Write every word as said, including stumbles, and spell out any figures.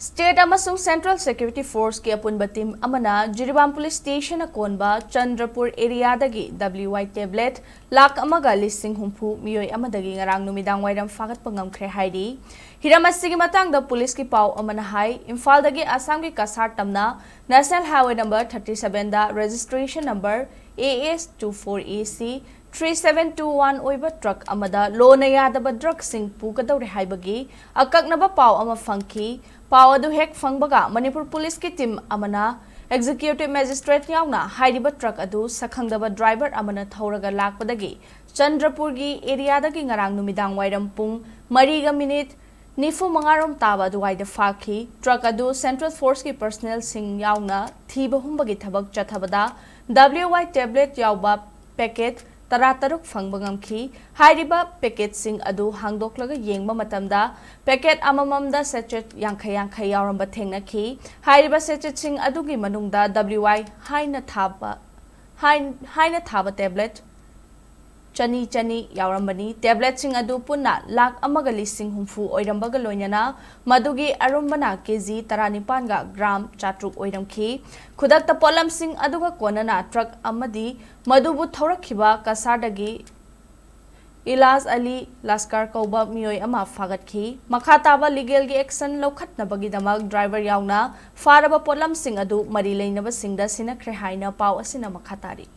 State ꯑꯃꯁꯨꯡ Central Security Forceꯀꯤ ꯑꯄꯨꯟꯕ team ꯑꯃꯅ Jiribam Police Station ꯑꯀꯣꯟꯕ Chandrapur areaꯗꯒꯤ W Y tablet lakh ꯑꯃꯒ ꯂꯤꯁꯤꯡ ꯍꯨꯝꯐꯨ ꯃꯤꯑꯣꯏ ꯑꯃꯗꯒꯤ ꯉꯔꯥꯡ ꯅꯨꯃꯤꯗꯥꯡ ꯋꯥꯏꯔꯝ ꯐꯥꯒꯠꯄ ꯉꯝꯈ꯭ꯔꯦ ꯍꯥꯏꯔꯤ꯫ ꯍꯤꯔꯝ ꯑꯁꯤꯒꯤ ꯃꯇꯥꯡꯗ policeꯀꯤ ꯄꯥꯎ ꯑꯃꯅ ꯍꯥꯏ, ꯏꯝꯐꯥꯜꯗꯒꯤ ꯑꯁꯥꯝꯒꯤ ꯀꯁꯥꯔ ꯇꯝꯅ National Highway number thirty sevenꯗ registration number A S two four A C three seven two one ꯑꯣꯏꯕ truck ꯑꯃꯗ ꯂꯣꯅ ꯌꯥꯗꯕ drugꯁꯤꯡ ꯄꯨꯒꯗꯧꯔꯦ ꯍꯥꯏꯕꯒꯤ ꯑꯀꯛꯅꯕ ꯄꯥꯎ ꯑꯃ ꯐꯪꯈꯤ꯫ ꯄꯥꯎ ꯑꯗꯨ ꯍꯦꯛ ꯐꯪꯕꯒ ꯃꯅꯤꯄꯨꯔ policeꯀꯤ team ꯑꯃꯅ Executive Magistrate ꯌꯥꯎꯅ ꯍꯥꯏꯔꯤꯕ truck ꯑꯗꯨ ꯁꯛꯈꯪꯗꯕ driver ꯑꯃꯅ ꯊꯧꯔꯒ ꯂꯥꯛꯄꯗꯒꯤ ꯆꯟꯗ꯭ꯔꯄꯨꯔꯒꯤ areaꯗꯒꯤ ꯉꯔꯥꯡ ꯅꯨꯃꯤꯗꯥꯡ ꯋꯥꯏꯔꯝ ꯄꯨꯡ ꯃꯔꯤꯒ minute ꯅꯤꯐꯨ ꯃꯉꯥꯔꯣꯝ ꯇꯥꯕ ꯑꯗꯨꯋꯥꯏꯗ ꯐꯥꯈꯤ꯫ Truck ꯑꯗꯨ Central Forceꯀꯤ personnelꯁꯤꯡ ꯌꯥꯎꯅ ꯊꯤꯕ ꯍꯨꯝꯕꯒꯤ ꯊꯕꯛ ꯆꯠꯊꯕꯗ W Y tablet ꯌꯥꯎꯕ packet ꯇꯔꯥꯇꯔꯨꯛ ꯐꯪꯕ ꯉꯝꯈꯤ꯫ ꯍꯥꯏꯔꯤꯕ packetꯁꯤꯡ ꯑꯗꯨ ꯍꯥꯡꯗꯣꯛꯂꯒ ꯌꯦꯡꯕ ꯃꯇꯝꯗ packet ꯑꯃꯃꯝꯗ sachet ꯌꯥꯡꯈꯩ ꯌꯥꯡꯈꯩ ꯌꯥꯎꯔꯝꯕ ꯊꯦꯡꯅꯈꯤ꯫ ꯍꯥꯏꯔꯤꯕ sachetꯁꯤꯡ ꯑꯗꯨꯒꯤ ꯃꯅꯨꯡꯗ W Y ꯍꯥꯏꯅ ꯊꯥꯕ, ꯍꯥꯏ-, ꯍꯥꯏꯅ ꯊꯥꯕ tablet ꯆꯅꯤ ꯆꯅꯤ ꯌꯥꯎꯔꯝꯕꯅꯤ꯫ Tabletꯁꯤꯡ ꯑꯗꯨ ꯄꯨꯟꯅ ꯂꯥꯈ ꯑꯃꯒ ꯂꯤꯁꯤꯡ ꯍꯨꯝꯐꯨ ꯑꯣꯏꯔꯝꯕꯒ ꯂꯣꯏꯅꯅ ꯃꯗꯨꯒꯤ ꯑꯔꯨꯝꯕꯅ K G ꯇꯔꯥꯅꯤꯄꯥꯟꯒ gram ꯆꯥꯇ꯭ꯔꯨꯛ ꯑꯣꯏꯔꯝꯈꯤ꯫ ꯈꯨꯗꯛꯇ ꯄꯣꯠꯂꯝꯁꯤꯡ ꯑꯗꯨꯒ ꯀꯣꯟꯅꯅ truck ꯑꯃꯗꯤ ꯃꯗꯨꯕꯨ ꯊꯧꯔꯛꯈꯤꯕ ꯀꯁꯥꯔꯗꯒꯤ ꯏꯂꯥꯖ ꯑꯂꯤ ꯂꯥꯁꯀꯥꯔ ꯀꯧꯕ ꯃꯤꯑꯣꯏ ꯑꯃ ꯐꯥꯒꯠꯈꯤ꯫ ꯃꯈꯥ ꯇꯥꯕ legalꯒꯤ action ꯂꯧꯈꯠꯅꯕꯒꯤꯗꯃꯛ driver ꯌꯥꯎꯅ ꯐꯥꯔꯕ ꯄꯣꯠꯂꯝꯁꯤꯡ ꯑꯗꯨ ꯃꯔꯤ ꯂꯩꯅꯕꯁꯤꯡꯗ ꯁꯤꯟꯅꯈ꯭ꯔꯦ ꯍꯥꯏꯅ ꯄꯥꯎ ꯑꯁꯤꯅ ꯃꯈꯥ ꯇꯥꯔꯤ꯫